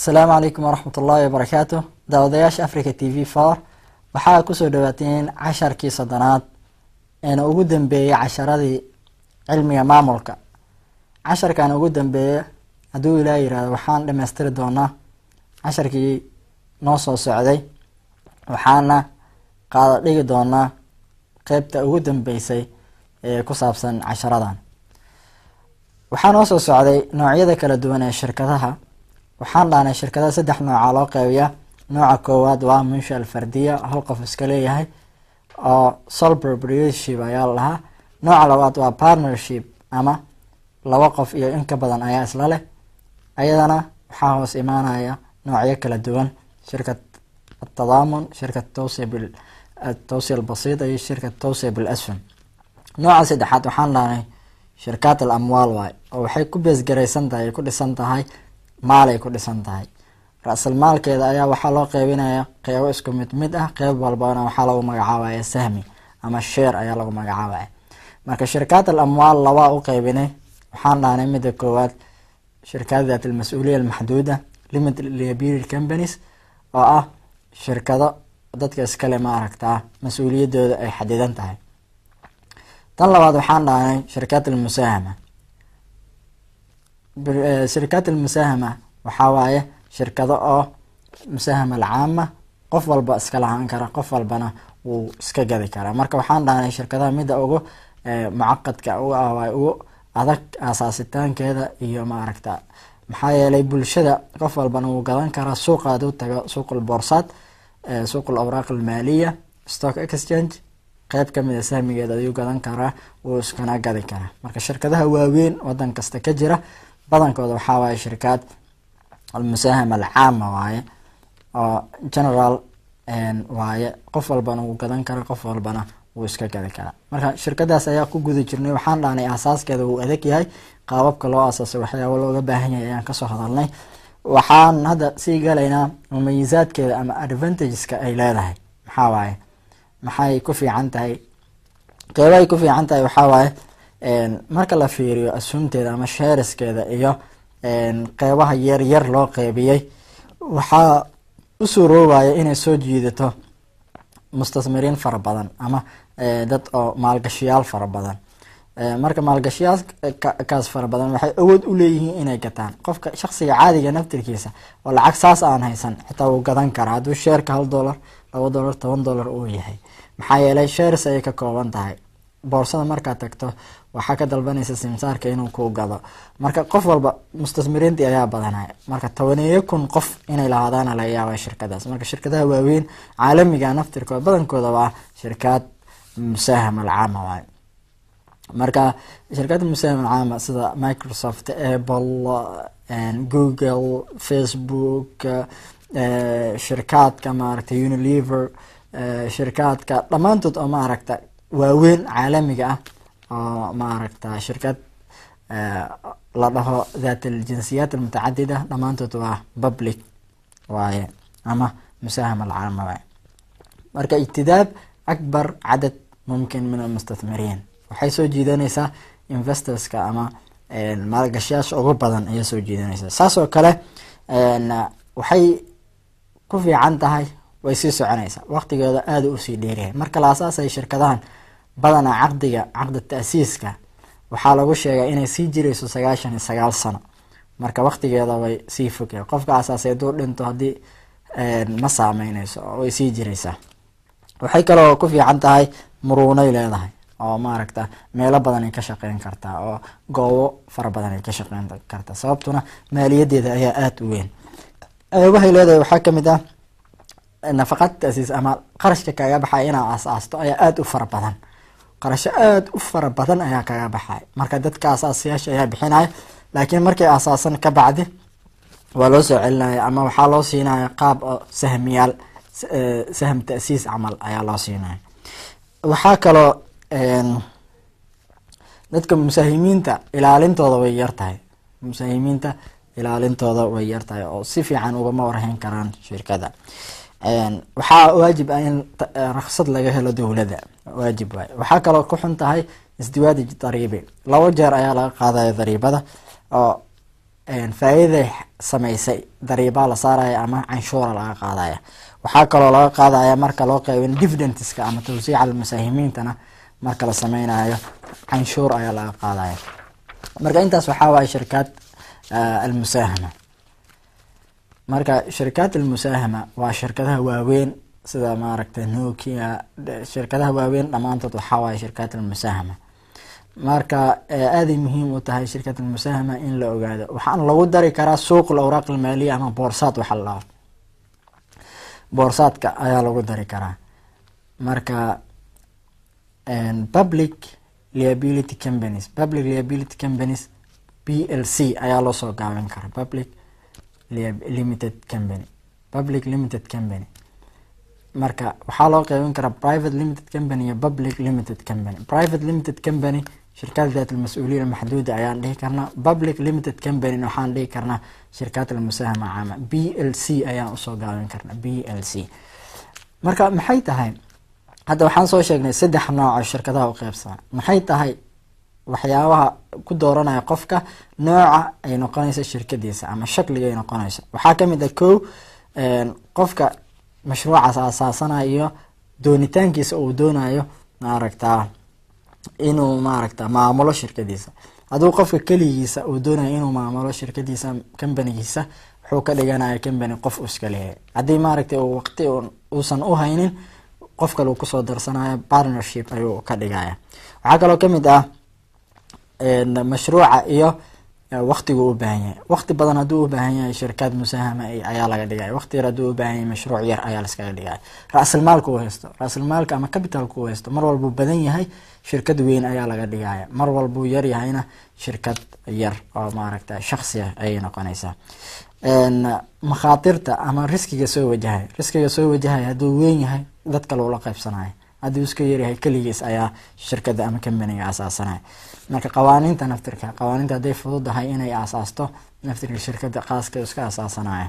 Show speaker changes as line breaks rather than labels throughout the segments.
Asalaamu calaykum waraxmat ullaahi wabarakaatu. Daawadayaasha Africa TV 4, waxaa kusoo dhawaateen casharkii 30aad eena ugu dambeeyey casharadii cilmiga maamulka. Casharkan ugu dambeeya, hadduu Ilaah yirahdo, waxaan dhamaystiri doonaa casharkii noo soo socday, waxaana qaada dhigi doonaa qeybta ugu dambeysay ee ku saabsan casharadan. Waxaa noo soo socday noocyada kala duwan ee shirkadaha. Waxaan dhahnay shirkadaha saddex nooca loo qeybiyaa. Nooca koowaad waa munsha alfardiya, hal qof iska leeyahay oo sole proprietorship ayaa la dhahaa. Nooca labaad waa partnership, ama laba qof iyo in ka badan ayaa isla leh. Ayadana waxaa hoos imaanaya noocyo kala duwan: shirkad atadaamun, shirkad tawsiya bil tawsiya albasiita iyo shirkad tawsiya bil ashum. Nooca saddexaad waxaan dhahnay shirkaat al amwaal waay, oo waxay ku beesgaraysan tahay, ku dhisan tahay maalay ku dhisan tahay. Ra-sal maalkeeda ayaa waxaa loo qeybinaya qeybo isku mid mid ah, qeyb walbana waxaa lagu magacaabaya sahmi ama share ayaa lagu magacaabaya. Marka shirkaat al amwaal labaa u qeybinay. Waxaan dhahnay mida koowaad shirkaat daat almas-uuliya almaxduuda, limited liability companies, oo ah shirkado dadka iskale, ma aragtaa, mas-uuliyaddooda ay xadidan tahay. Tan labaad waxaan dhahnay shirkaat almusaahama. Shirkaat almusaahama waxaa waaye shirkado oo musaahama alcaama, qof walba iska lahaan kara, qof walbana wuu iska gadi karaa. Marka waxaan dhahnay shirkadaha mida ugu mucaqadka ugu ah waay, ugu adag aasaasitaankeeda iyo, maaragta, maxaa yeelay bulshada qof walbana wuu gadan karaa. Suuqa haduu tago, suuq alboorsaad, suuq alawraaq almaaliya, stock exchange, qeyb kamid a sahmigeeda ayuu gadan karaa, wuu iskana gadi karaa. Marka shirkadaha waaweyn wadan kasta ka jira badankooda waxaa waaye shirkaad almusaahama alcaama waaye, oo general waaye, qof walbana wuu gadan karaa, qof walbana wuu iska gadi karaa. Marka shirkadaas ayaa ku guda jirnay. Waxaan dhahnay asaaskeeda wuu adag yahay, qaababka loo asaasay, waxyaaba looga baahan yahay ayaan kasoo hadalnay. Waxaan hadda sii galaynaa mumayizaadkeeda ama advantageska ay leedahay. Maxaa waaye? Maxay ku fiican tahay? Qeybahay ku fiican tahay waxaa waaye, marka la fiiriyo ashuumteeda ama shareskeeda iyo qeybaha yar yar loo qeybiyey, waxaa u suuroobaya inay soo jiidato mustasmiriin fara badan ama dad oo maalgashiyaal fara badan. Marka maalgashiyaalkaas fara badan waxay awood u leeyihiin inay gataan. Qofka shaksiga caadiga naftirkiisa oo lacag saas aan haysan xitaa wuu gadan karaa hadduu shareka $1, $2, $10 uu yahay, maxaa yeelay shares ayay ka kooban tahay. Boorsada markaad tagto, waxaa ka dalbanaysa simsaarka inuu kuu gado. Marka qof walba, mustasmiriintii ayaa badanaya. Marka tobaneeyo kun qof inay lahaadaana laga yaaba shirkadaas. Marka shirkadaha waaweyn caalamiga naftirkooda badankooda waa shirkaad musaahama alcaama waaye. Marka shirkada musaahama alcaama sida Microsoft, Apple, Google, Facebook, shirkaadka, maaragtay, Unilever, shirkaadka dhammaantood oo, maaragta, waaweyn caalamiga ah oo, maaragta, shirkad la dhaho dhat aljinsiyaat almutacadida, dhammaantood waa public waaye ama musaahama alcaama waaye. Marka ijtidaab akbar cadad mumkin min almustathmiriin, waxay soo jiidanaysaa investorska ama maalgashayaasha ugu badan ayay soo jiidanaysaa. Saas oo kale waxay ku fiican tahay way sii soconaysaa, waqtigeeda aada usii dheeryahay. Marka la asaasay shirkadahan badanaa caqdiga, caqdi ta'siiska, waxaa lagu sheegaa inay sii jirayso 99 sano. Marka waqtigeeda way sii fogyahay. Qofka asaasay hadduu dhinto haddii ma saameyneyso oo way sii jiraysaa. Waxay kaloo ku fiican tahay muruunay leedahay oo, maaragta, meelo badan ay ka shaqeyn kartaa oo goobo fara badan ay ka shaqeyn kartaa, sababtuna maaliyadeeda ayaa aada u weyn. Ceebahay leedahay waxaa kamid ah nafaqad ta'siis ama qarashka kaga baxaya inaa aas-aasto ayaa aada u fara badan. Qarasho aada u fara badan ayaa kaga baxay. Marka dadka asaasayaasha ayaa bixinaya, laakiin markay asaasan ka bacdi waa loo soo celinaya ama waxaa loo siinaya qaab oo sahmiyaal, sahm ta'siis camal ayaa loo siinaya. Waxaa kaloo dadka musaahimiinta ilaalintooda way yar tahay. Musaahimiinta ilaalintooda way yar tahay oo si fiican ugama warhayn karaan shirkada. Waxaa waajib ah in ruksad laga helo dowladda, waajib waay. Waxaa kaloo ku xun tahay isdiwaadi dariibi, labo jeer ayaa laga qaadaya dariibada oo Faa-iiday sameysay, dariibaa la saaraya ama canshuura laga qaadaya. Waxaa kaloo laga qaadaya marka loo qeybin dividendska ama tawsiica almusaahimiintana, marka la sameynayo canshuur ayaa laga qaadaya. Marka intaas waxaa waaya shirkaad almusaahama. Marka shirkaat almusaahama waa shirkadaha waaweyn, sida maaragtay Nokia. Shirkadaha waaweyn dhammaantood waxaa waaya shirkaat almusaahama. Marka aaday muhiim u tahay shirkat almusaahama in la ogaado. Waxaana lagu dari karaa suuq alawraaq almaaliya ama boorsaad. Waxa la dhaho boorsaadka ayaa lagu dari karaa. Marka public liability companies, public liability companies, PLC ayaa loo soo gaabin karaa, public limited company, public limited company. Marka waxaa loo qeybin karaa private limited company iyo public limited company. Private limited company shirkad daat almas-uuliya almaxduuda ayaan dhihi karnaa. Public limited company waxaan dhihi karnaa shirkaat almusaahama caama, PLC ayaan usoo gaabin karnaa, PLC. Marka maxay tahay? Hadda waxaan soo sheegnay saddex nooc oo shirkadaha u qeybsama. Maxay tahay waxyaabaha ku dooranaya qofka nooca ay noqonayso shirkadiisa ama shakliga ay noqonayso? Waxaa kamid ah, ko, qofka mashruucaas aasaasanayo iyo doonitaankiisa uu doonayo, maaragtaa, inuu, maaragta, maamulo shirkadiisa. Hadduu qofka keligiisa uu doonayo inuu maamulo shirkadiisa, companygiisa, wuxuu ka dhiganaya company qof uu iska leeyahay. Haddii, maaragtay, uu waqti uusan u haynin, qof kale uu kusoo darsanayo, partnership ayuu ka dhigaya. Waxaa kaloo kamid ah mashruuca iyo waqtigu u baahan yahay. Waqti badan hadduu u baahan yahay, shirkad musaahama ayaa laga dhigaya. Waqti yar hadduu u baahan yahay, mashruuc yar ayaa laskaga dhigaya. Ra-salmaalka uu haysto, ra-salmaalka ama capitalka uu haysto, mar walbuu badan yahay, shirkad weyn ayaa laga dhigaya. Mar walbuu yar yahayna, shirkad yar oo, maaragta, shaksiya ayay noqonaysaa. Makhaatirta ama riskiga soo wajahay, riskiga soo wajahay hadduu weyn yahay, dad kale ula qaybsanaya. Hadduu iska yaryahay, keligiis ayaa shirkadda ama companyga asaasanaya. Marka qawaaniinta naftirka, qawaaniinta hadday fududahay inay aasaasto, naftirka shirkadda qaaska iska asaasanaya.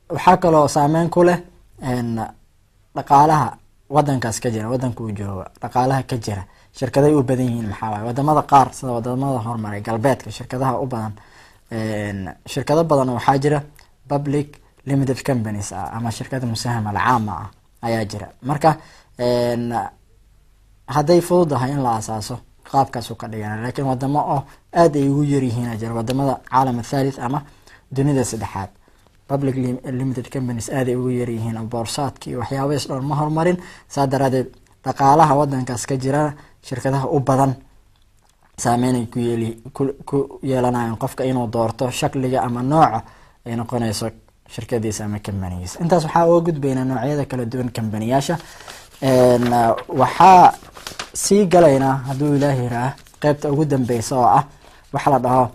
Waxaa kaloo saameyn ku leh dhaqaalaha wadankaas ka jira, wadanka uu joogo dhaqaalaha ka jira. Shirkaday u badan yihiin maxaa waaye? Wadamada qaar, sida wadamada horumaray, galbeedka, shirkadaha u badan, shirkado badan waxaa jira public limited companies ah ama shirkada musahama alcaama ah ayaa jira. Marka hadday fududahay in la asaaso, qaabkaasuu ka dhigana. Laakiin wadamo oo aada ay ugu yaryihiin jira, wadamada caalam athalith ama dunida saddexaad, public limited companies aad ay ugu yaryihiin oo boorsaadka iyo waxyaabahaas dhan ma horumarin. Saa daraadeed dhaqaalaha wadankaas ka jira, shirkadaha u badan saameynay ku yeeli ku yeelanayaan qofka inuu doorto shakliga ama nooca ay noqonayso shirkadiisa ama companygiisa. Intaas waxaa uga gudbaynaa noocyada kala duwan companyyaasha. Waxaa sii galaynaa, hadduu Ilaah yiraah, qeybta ugu dambeysa oo ah waxa la dhaho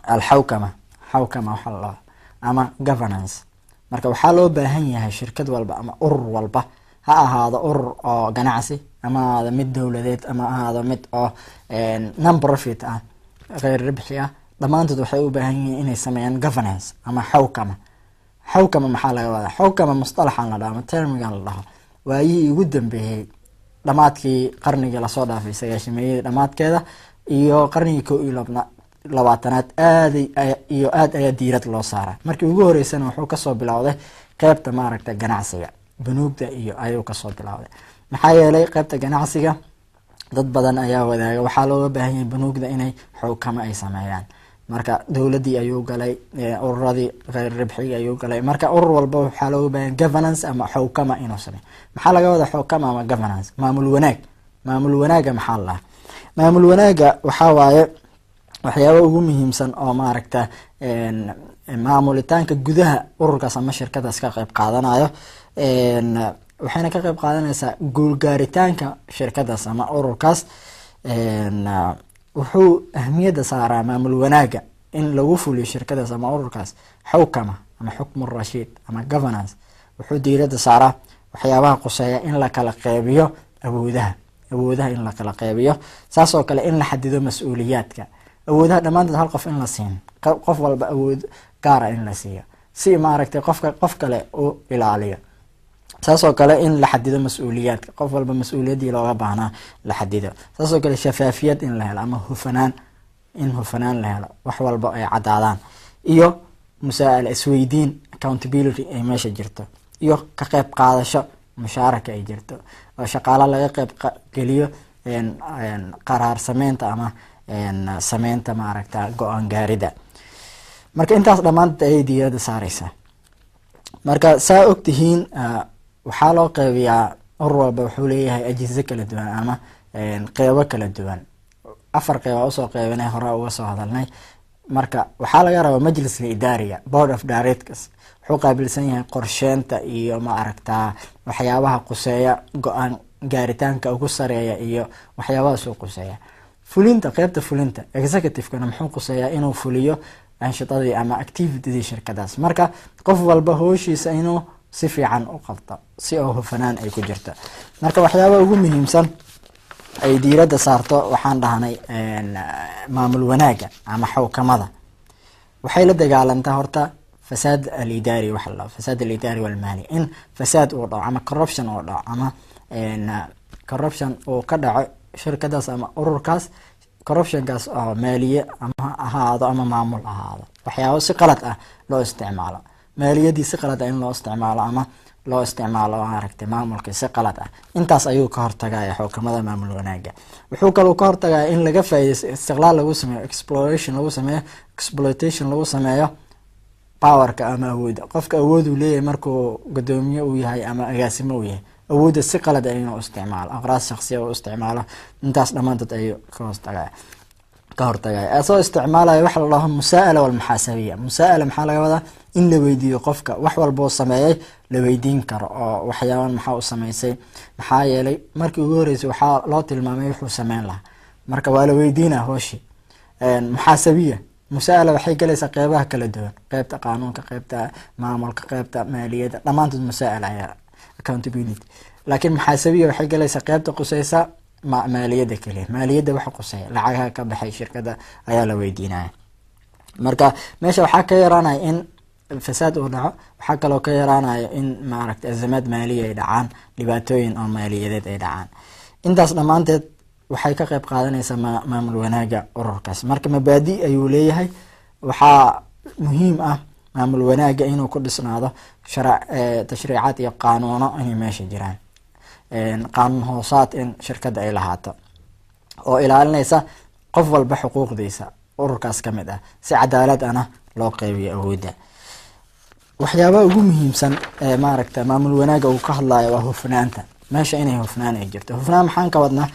alxawkama, xawkama waxa la dhaho ama governance. Marka waxaa loo baahan yahay shirkad walba ama urur walba, ha ahaado urur oo ganacsi ama ahaado mid dowladeed ama ahaado mid oo non profit ah, kheyr ribxi ah, dhammaantood waxay u baahan yihiin inay sameeyaan governance ama xawkama. Xawkama maxaa laga wadaa? Xawkama mustalaxan la dhaho ama termigan la dhaho, waayihii ugu dambeeyey, dhamaadkii qarnigii lasoo dhaafay, 90-meeyadii dhamaadkeeda iyo qarnigii 21aad, aaday iyo aad ayaa diirad loo saaraa. Markii ugu horeysana wuxuu kasoo bilowday qeybta, maaragta, ganacsiga, bunuugda iyo ayuu kasoo bilowday. Maxaa yeelay qeybta ganacsiga dad badan ayaa wadaaga, waxaa looga baahan yahay bunuugda inay xawkama ay sameeyaan. Marka dowladdii ayuu galay, ururadii kheyr ribxiga ayuu galay. Marka urur walba waxaa looga baahan governance ama xawkama inuu sameeyo. Maxaa laga wadaa xawkama ama governance? Maamul wanaag. Maamul wanaaga maxaa la dhahaa? Maamul wanaaga waxaa waaye waxyaaba ugu muhiimsan oo, maaragta, maamulitaanka gudaha ururkaas ama shirkadaas ka qeyb qaadanayo. Waxayna ka qeyb qaadanaysaa guulgaaritaanka shirkadaas ama ururkaas. Wuxuu ahmiyadda saaraa maamul wanaaga in lagu fuliyo shirkadaas ama ururkaas. Xawkama ama xukmu rashiid ama governance wuxuu diiradda saaraa waxyaabaha quseeya in la kala qeybiyo awoodaha, awoodaha in la kala qeybiyo, saas oo kale in la xadido mas-uuliyaadka. Awoodaha dhammaantood hal qof in la siin, qof walba awood gaara in la siiyo si, maaragtay, qofka qof kale u ilaaliyo. Saas oo kale in la xadido mas-uuliyaadka, qof walba mas-uuliyaddii looga baahnaa la xadido. Saas oo kale shafaafiyad in la helo ama hufanaan. In hufanaan la helo, wax walba ay caddaadaan, iyo musaa'ala, isweydiin, accountability ay meesha jirto, iyo ka qeyb qaadasho, mushaaraka ay jirto, oo shaqaalo laga qeyb geliyo qaraar sameynta ama sameynta, maaragta, go-aan gaarida. Marka intaas dhammaanteed ayay diiradda saareysaa. Marka saa ogtihiin, waxaa loo qeybiyaa, urur walba wuxuu leeyahay ajizo kala duwan ama qeybo kala duwan. Afar qeyb usoo qeybinay, hore uga soo hadalnay. Marka waxaa laga rabaa majliska idaariga, board of directors, wuxuu qaabilsan yahay qorsheynta iyo, ma aragtaa, waxyaabaha quseeya go-aan gaaritaanka ugu sareeya iyo waxyaabahaas uu quseeya. Fulinta, qeybta fulinta, executive-kana, muxuu quseeyaa? Inuu fuliyo anshitadii ama activitydii shirkadaas. Marka qof walba hooshiisa inuu si fiican u qabto, si oo hufanaan ay ku jirto. Marka waxyaabaha ugu muhiimsan ay diiradda saarto waxaan dhahnay maamul wanaaga ama xawkamada. Waxay la dagaalantaa horta fasaad alidaari, waxa la fasaad alidaari walmaali, in fasaad uu dhaco ama corruption uu dhaco, ama corruption uu ka dhaco shirkadaas ama ururkaas, corruptionkaas oo maaliye ama ha ahaado ama maamul ahaado, waxyaabo si qalad ah loo isticmaalo, maaliyadii si qalad ah in loo isticmaalo ama loo isticmaalo, maaragtay, maamulka si qalad ah. Intaas ayuu ka hortagaya xukumada maamul wanaaga. Wuxuu kaloo ka hortagaya in laga faaideysto, istiqlaal lagu sameeyo, exploration lagu sameeyo, exploitation lagu sameeyo powerka ama awoodda. Qofka awood uu leeyahay markuu gudoomiye uu yahay ama agaasimo uu yahay, awoodda si qalad ah inuu isticmaalo, aqraas shaksiya uu isticmaalo. Intaas dhammaantood ayuu ka hoostagaya, ka hortagaya, asoo isticmaalaya waxa la dhaho musaa'ala walmuxaasabiya. Musaa'ala maxaa laga wadaa? In la weydiiyo qofka wax walboo sameeyay, la weydiin karo oo waxyaaban maxaa u sameysay, maxaa yeelay markii ugu horeysay waxaa loo tilmaamay wuxuu sameyn lahaa. Marka waa la weydiinaa hooshi. Muxaasabiya, musaa'ala waxay galaysaa qeybaha kala duwan, qeybta qaanuunka, qeybta maamulka, qeybta maaliyadda, dhammaantood musaa'ala ayaa, accountability. Laakiin muxaasabiya waxay galaysaa qeybta quseysa maaliyadda keliya. Maaliyadda waxa quseeya, lacagaha ka baxay shirkadda ayaa la weydiinaya. Marka meesha waxaa ka yaraanaya in fasaad uu dhaco, waxaa kaloo ka yaraanaya in, maaragtay, azamaad maaliya ay dhacaan, dhibaatooyin oo maaliyadeed ay dhacaan. Intaas dhammaanteed waxay ka qeyb qaadanaysaa maamul wanaaga ururkaas. Marka mabaadi ayuu leeyahay. Waxaa muhiim ah maamul wanaaga inuu ku dhisnaado tashriicaad iyo qaanuuno inay meesha jiraan, qaanuun hoosaad in shirkadda ay lahaato oo ilaalinaysa qof walba xuquuqdiisa ururkaas ka mid ah, si cadaalad ana loo qeybiyo awoodda. Waxyaabaha ugu muhiimsan ee, maaragta, maamul wanaaga uu ka hadlayo waa hufnaanta, meesha inay hufnaan ay jirto. Hufnaan maxaan ka wadnaa?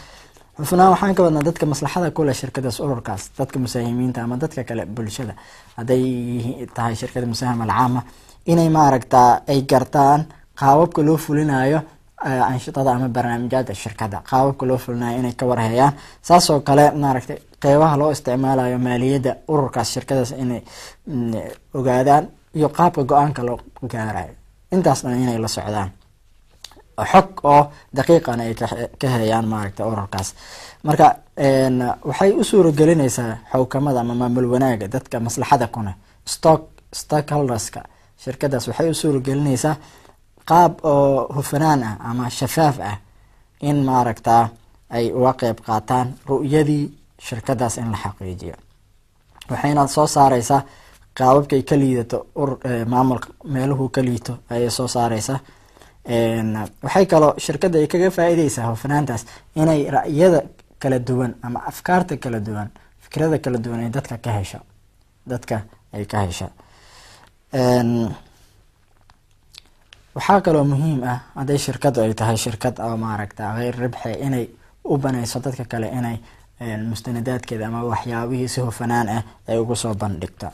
Hufnaan waxaan ka wadnaa dadka maslaxada kule shirkadaas, ururkaas, dadka musaahimiinta ama dadka kale bulshada, hadday tahay shirkada musaahama alcaama, inay, maaragta, ay gartaan qaababka loo fulinayo anshitada ama barnaamijyada shirkadda, qaababka loo fulinayo inay ka warhayaan. Saas oo kale, maaragtay, qeybaha loo isticmaalayo maaliyadda ururkaas, shirkadaas, inay ogaadaan, iyo qaabka go-aanka loo gaarayo. Intaas dhan inay la socdaan, xog oo daqiiqana ay ka hayaan, maaragta, ururkaas. Marka waxay u suuragelinaysaa xawkamada ama maamul wanaaga dadka maslaxada kuna stockholderska shirkadaas, waxay u suuragelinaysaa qaab oo hufanaan ah ama shafaaf ah in, maaragta, ay uga qeyb qaataan ru'yadii shirkadaas in la xaqiijiyo. Waxayna soo saareysaa qaababkay ka liidato maamulka, meeluhu ka liito ayay soo saareysaa. Waxay kaloo shirkadda ay kaga faa-ideysaa hufnaantaas inay ra'yada kala duwan ama afkaarta kala duwan, fikrada kala duwan ay dadka ka hesho, dadka ay ka hesho. Waxaa kaloo muhiim ah, hadday shirkaddu ay tahay shirkad oo, maaragta, kheyr ribxe, inay u banayso dadka kale inay mustanadaadkeeda ama waxyaabihii si hufanaan ah ay ugu soo bandhigto.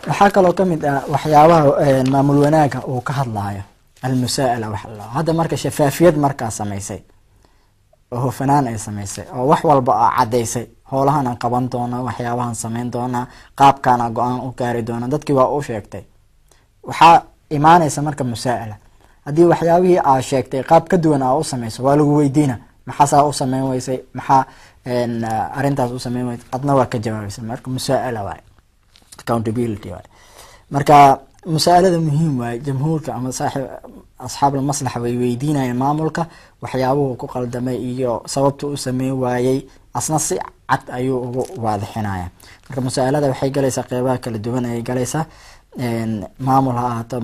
Waxaa kaloo kamid ah waxyaabaha maamul wanaaga uu ka hadlayo almusaa'ala waxa la hadda. Marka shafaafiyad markaa samaysay oo hufanaan ay samaysay oo wax walba aa caddaysay, howlahan aan qaban doonaa, waxyaabahan sameyn doonaa, qaabkaana go-aan u gaari doonaa, dadkii waa u sheegtay, waxaa imaaneysa marka musaa'ala. Haddii waxyaabihii aa sheegtay qaab ka duwan aa u sameyso, waa lagu weydiina: maxaasaa u sameyn weysay? Maxaa arrintaas u sameyn weysay? Adna waa ka jawaabaysa. Marka musaa'ala waay, accountability waay. Marka musaa'alada muhiim waaye. Jamhuurka ama saaxib asxaab almaslaxa way weydiinayaan maamulka waxyaabuhu ku qaldamay iyo sababta u sameyn waayey. Asna si cad ayuu ugu waadixinaya. Marka musaa-alada waxay galaysaa qeybaha kala duwan ayay galaysaa: maamul ha ahaato,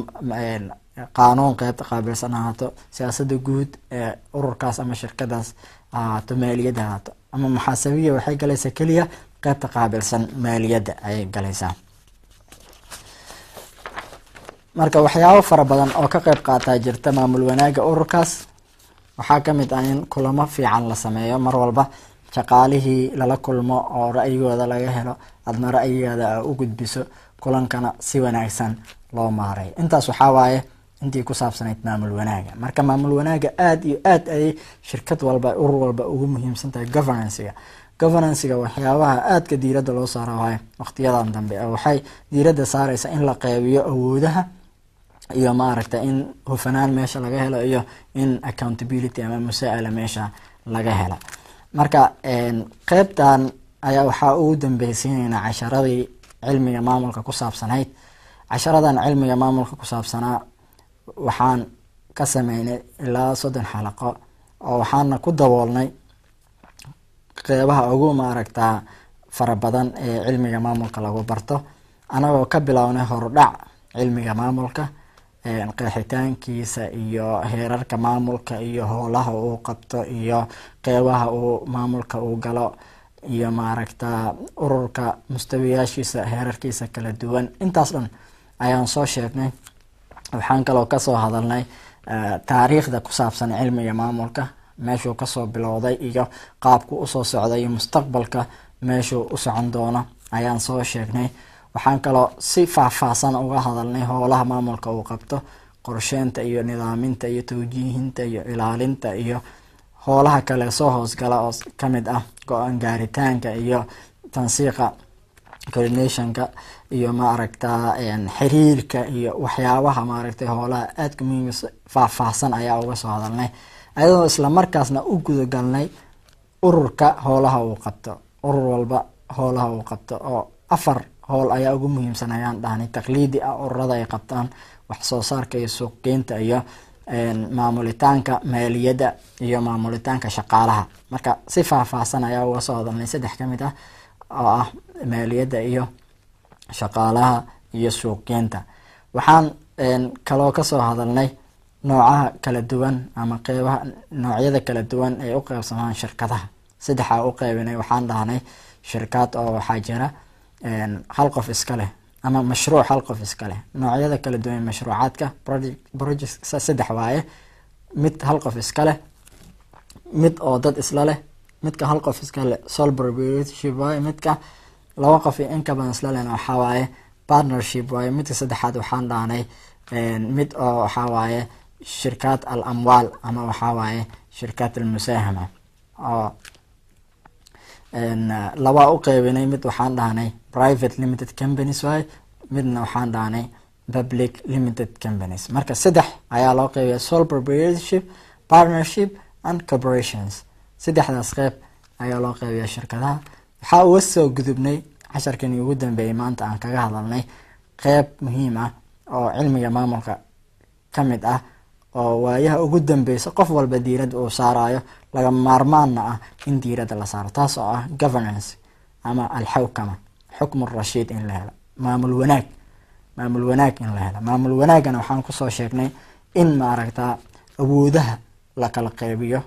qaanuun qeybta qaabilsan ha ahaato, siyaasada guud ee ururkaas ama shirkadaas ha ahaato, maaliyadda ha ahaato, ama muxaasabiya waxay galaysaa keliya qeybta qaabilsan maaliyadda ayay galaysaa. Marka waxyaabo fara badan oo ka qeyb qaataa jirta maamul wanaaga ururkaas. Waxaa kamid ah in kulamo fiican la sameeyo, mar walba shaqaalihii lala kulmo oo ra'yigooda laga helo, adna ra'yigaada a u gudbiso, kulankana si wanaagsan loo maaray. Intaas waxaa waaye intii ku saabsanayd maamul wanaaga. Marka maamul wanaaga aada iyo aad ayay shirkad walba, urur walba ugu muhiimsan tahay. Governance-ga waxyaabaha aadka diiradda loo saara waayo waqtiyadan dambe, oo waxay diiradda saareysa in la qeybiyo awoodaha iyo, maaragta, in hufanaan meesha laga helo iyo in accountability ama musaa-ala meesha laga helo. Marka qeybtan ayaa waxaa ugu dambeysiineynaa casharadii cilmiga maamulka ku saabsanayd. Casharadan cilmiga maamulka ku saabsanaa waxaan ka sameynay ilaa 30 xalaqo, oo waxaana ku daboolnay qeybaha ugu, maaragtaa, fara badan ee cilmiga maamulka lagu barto, anagoo ka bilownay horudhac cilmiga maamulka, qeexitaankiisa iyo heerarka maamulka iyo howlaha uu qabto iyo qeybaha uu maamulka uu galo iyo, maaragta, ururka mustawiyaashiisa, heerarkiisa kala duwan. Intaas dhan ayaan soo sheegnay. Waxaan kaloo kasoo hadalnay taariikhda ku saabsan cilmiga maamulka, meeshuu kasoo bilowday iyo qaabku usoo socday iyo mustaqbalka meeshuu u socon doono ayaan soo sheegnay. Waxaan kaloo si faahfaahsan uga hadalnay howlaha maamulka uu qabto: qorsheynta iyo nidaaminta iyo tawjiihinta iyo ilaalinta iyo howlaha kale soo hoosgala, oo kamid ah go-aan gaaritaanka iyo tansiiqa, coordination-ka, iyo, maaragta, xiriirka iyo waxyaabaha, maaragtay, howlaha aadka muhiim faahfaahsan ayaa uga soo hadalnay, ayadoo isla markaasna u gudagalnay ururka howlaha uu qabto. Urur walba howlaha uu qabto oo afar howl ayaa ugu muhiimsan ayaan dhahnay, taqliidi ah, ururada ay qabtaan: wax soo saarka iyo suuqgeynta iyo maamulitaanka maaliyadda iyo maamulitaanka shaqaalaha. Marka si faahfaahsan ayaa uga soo hadalnay saddex ka mid ah, oo ah maaliyadda iyo shaqaalaha iyo suuqgeynta. Waxaan kaloo kasoo hadalnay noocaha kala duwan ama qeybaha, noocyada kala duwan ay u qeybsamaan shirkadaha. Saddexaa u qeybinay. Waxaan dhahnay shirkad oo waxaa jira hal qof iska leh ama mashruuc hal qof iska leh. Noocyada kala duwan mashruucaadka, project, saddex waaye: mid hal qof iska leh, mid oo dad isla leh. Midka hal qof iska leh sole proprietorship waaye. Midka laba qof iyo in ka badan isla lehna waxaa waaye partnership waaye. Midka saddexaad waxaan dhahnay mid oo waxaa waaye shirkaad al amwaal ama waxaa waaye shirkaad almusaahama, oo laba u qeybinay. Mid waxaan dhahnay private limited companies waaye, midna waxaan dhahnay public limited companies. Marka saddex ayaa loo qeybiya: sole proprietorship, partnership and corporations. Saddexdaas qeyb ayaa loo qeybiya shirkadaha. Waxaa uga soo gudubnay casharkani ugu dambeeyay maanta aan kaga hadalnay qeyb muhiim ah oo cilmiga maamulka ka mid ah, oo waayaha ugu dambeysa qof walba diiradda uu saarayo, laga maarmaanna ah in diiradda la saaro, taas oo ah governance ama alxawkama, xukmu rashiid in la helo, maamul wanaag, maamul wanaag in la helo. Maamul wanaagana waxaan kusoo sheegnay in, maaragta, awoodaha la kala qeybiyo,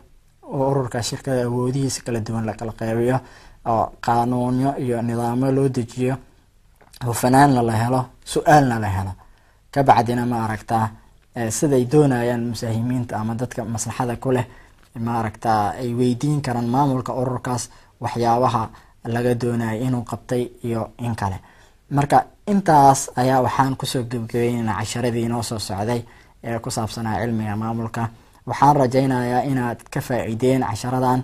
oo ururka shirkada awoodihiisa kala duwan la kala qeybiyo, oo qaanuunyo iyo nidaamyo loo dejiyo, hufanaanna la helo, su-aalna la helo. Kabacdina, maaragta, siday doonayaan musaahimiinta ama dadka maslaxada ku leh, maaragta, ay weydiin karaan maamulka ururkaas waxyaabaha laga doonayay inuu qabtay iyo in kale. Marka intaas ayaa waxaan kusoo gebgabeynayna casharadii inoo soo socday ee ku saabsanaa cilmiga maamulka. Waxaan rajaynayaa inaad ka faa-iideen casharadan,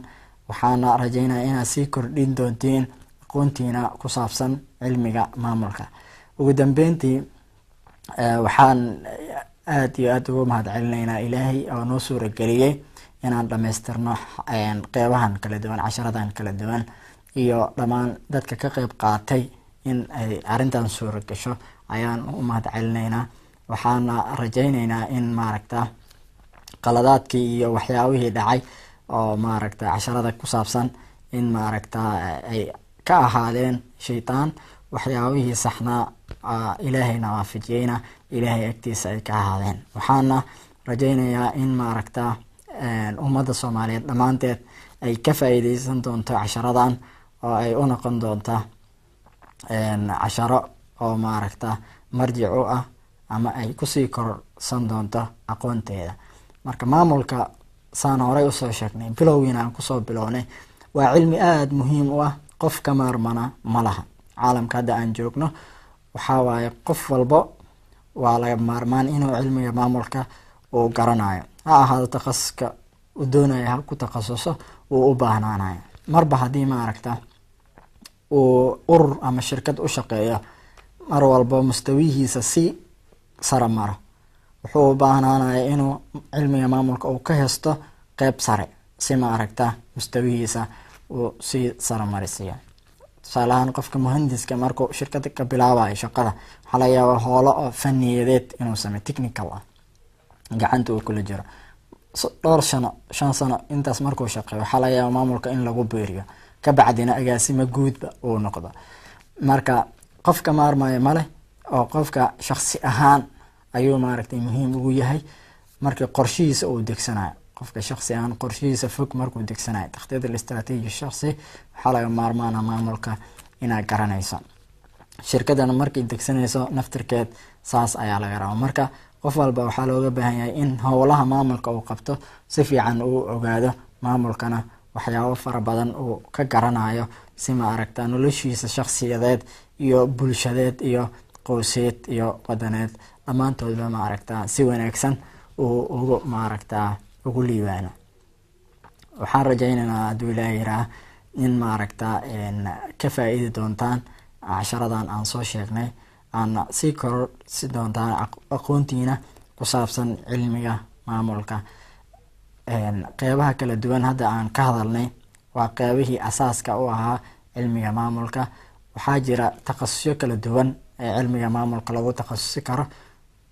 waxaana rajaynaya inaad sii kordhin doontiin aqoontiina ku saabsan cilmiga maamulka. Ugu dambeyntii, waxaan aada iyo aada ugu mahad celinaynaa Ilaahay oo noo suurageliyey inaan dhamaystirno qeybahan kala duwan, casharadan kala duwan, iyo dhammaan dadka ka qeyb qaatay in ay arrintan suura gasho ayaan u mahad celinaynaa. Waxaana rajayneynaa in, maaragta, qaladaadkii iyo waxyaabihii dhacay oo, maaragta, casharada ku saabsan In maaragta ay ka ahaadeen shaytaan, waxyaabihii saxnaa Ilaahayna waafajiyeyna Ilaahay agtiisa ay ka ahaadeen. Waxaana rajeynayaa in maaragta ummadda Soomaaliyeed dhammaanteed ay ka faa-iideysan doonto casharadan, oo ay u noqon doonta casharo oo maaragta marjic u ah ama ay kusii korsan doonto aqoonteeda. Marka maamulka, saan horey usoo sheegnay, bilowgiina aan kusoo bilownay, waa cilmi aada muhiim u ah, qof ka maarmana ma laha. Caalamka hadda aan joogno waxaa waaye qof walbo waa laga maarmaan inuu cilmiga maamulka uu garanayo, ha ahaado takhasuska uu doonayo ha ku takhasuso, uu u baahnaanayo marba haddii maaragta uu urur ama shirkad u shaqeeyo. Mar walba mustawihiisa si sare maro, wuxuu u baahnaanaya inuu cilmiga maamulka uu ka hesto qeyb sare, si maaragta mustawihiisa uu si sare marisiiyo. Tusaale ahaan, qofka muhandiska markuu shirkada ka bilaabayo shaqada, waxaa laga yaabaa hoolo oo faniyadeed inuu sameyo, technical ah, gacanta uu kula jiro dhowr sano, 5 sano. Intaas markuu shaqeeyo, waxaa laga yaaba maamulka in lagu biiriyo, kabacdina agaasimo guudba uu noqdo. Marka qofka maarmayo male, oo qofka shaksi ahaan ayuu maaragtay muhiim ugu yahay markii qorshihiisa uu degsanayo. Qofka shaksi ahaan qorshihiisa fog markuu degsanayo, takhdiid alistraatiiji shaksi, waxaa laga maarmaana maamulka inaad garanayso. Shirkadana markay degsanayso naftirkeed saas ayaa laga rabaa. Marka qof walba waxaa looga baahan yahay in howlaha maamulka uu qabto si fiican uu ogaado, maamulkana waxyaabo fara badan uu ka garanayo, si ma aragta noloshiisa shaksiyadeed iyo bulshadeed iyo qoyseed iyo wadaneed dhammaantoodba ma aragta si wanaagsan uu ugu maaragta ugu liibaano. Waxaan rajeyneynaa, hadduu Ilaahay yiraah, in maaragta ka faa-iidi doontaan casharadan aan soo sheegnay, aana sii kororsi doontaan aqoontiina ku saabsan cilmiga maamulka. Qeybaha kala duwan hadda aan ka hadalnay waa qeybihii asaaska u ahaa cilmiga maamulka. Waxaa jira takhasusyo kala duwan ee cilmiga maamulka lagu takhasusi karo.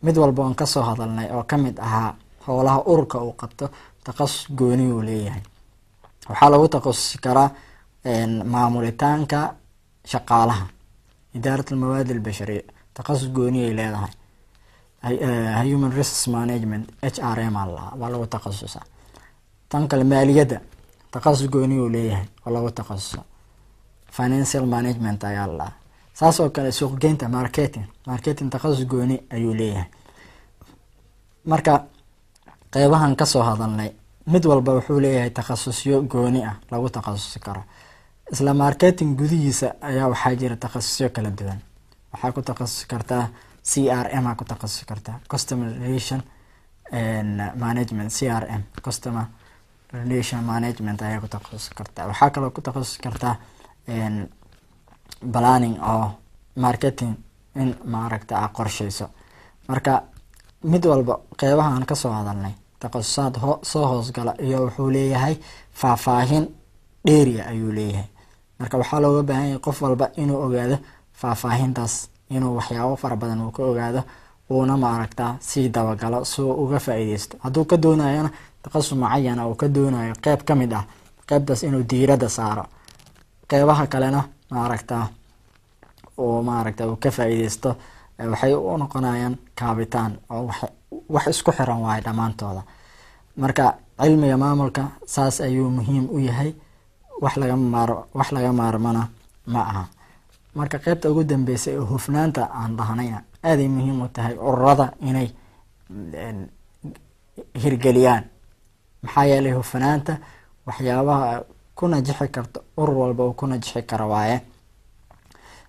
Mid walba oon kasoo hadalnay oo kamid ahaa howlaha ururka uu qabto, takhasus gooni uu leeyahay. Waxaa lagu takhasusi karaa maamulitaanka shaqaalaha, idaarat almawaad albashariya, takhasus gooni ay leedahay. Human resource management, HRM aa, waa lagu takhasusaa. Tan kale, maaliyadda, takhasus gooni uu leeyahay oo lagu takhasuso, financial management ayaa la dhahaa. Saas oo kale suuqgeynta, marketing takhasus gooni ayuu leeyahay. Marka qeybahan kasoo hadalnay mid walba wuxuu leeyahay takhasusyo gooni ah lagu takhasusi karo. Isla marketing gudihiisa ayaa waxaa jira takhasusyo kala duwan. Waxaa ku takhasusi kartaa CRM, aa ku takhasusi kartaa customer relation management, CRM, customer relation management ayaa ku takhasusi kartaa. Waxaa kaloo ku takhasusi kartaa planning oo marketing, in maaragta a qorsheyso. Marka mid walba qeybaha aan kasoo hadalnay takhasusaad soo hoosgala iyo wuxuu leeyahay faahfaahin dheeriya ayuu leeyahay. Marka waxaa looga baahan yahay qof walba inuu ogaado faahfaahintaas, inuu waxyaabo fara badan uu ka ogaado, uuna maaragta sii dabagalo si uu uga faa-iideysto. Hadduu ka doonayona takhasus mucayana uu ka doonayo qeyb ka mid ah qeybtaas, inuu diiradda saaro, qeybaha kalena maaragta uu maaragta uu ka faa-iideysto, waxay u noqonayaan kaabitaan oo wax isku xiran waayo dhammaantooda. Marka cilmiga maamulka saas ayuu muhiim u yahay, wax laga maarmana ma aha. Marka qeybta ugu dambeysay oo hufnaanta aan dhahnayna aaday muhiim u tahay ururada inay hirgeliyaan, maxaa yeelay hufnaanta waxyaabaha ku najixi karto urur walba uu ku najixi karo waaye.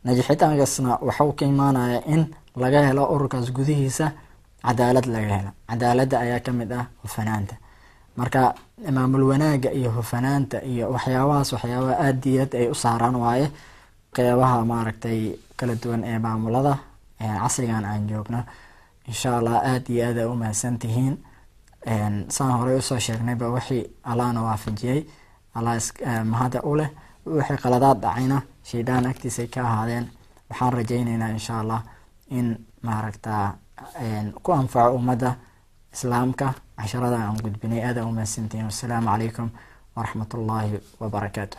Najixitaankaasna waxau ka imaanaya in laga helo ururkaas gudihiisa cadaalad laga helo. Cadaaladda ayaa kamid ah hufanaanta. Marka maamul wanaaga iyo hufanaanta iyo waxyaabahaas, waxyaabaha aada diirad ay u saaraan waaye qeybaha maaragtay kala duwan ee maamulada casrigan aan joogno. Insha Allah, aada iyo aad a umahadsan tihiin. Saan horey usoo sheegnayba, wixii Allahna waafajiyey Allah mahada u leh, wixii qaladaad dhacayna shaydaan agtiisay ka ahaadeen. Waxaan rajeyneynaa, insha Allah, in maaragta ku anfaco ummadda Islaamka casharada aan gudbinay. Aada umahadsantihiin. Wassalaamu calaykum waraxmat ullaahi wabarakaatu.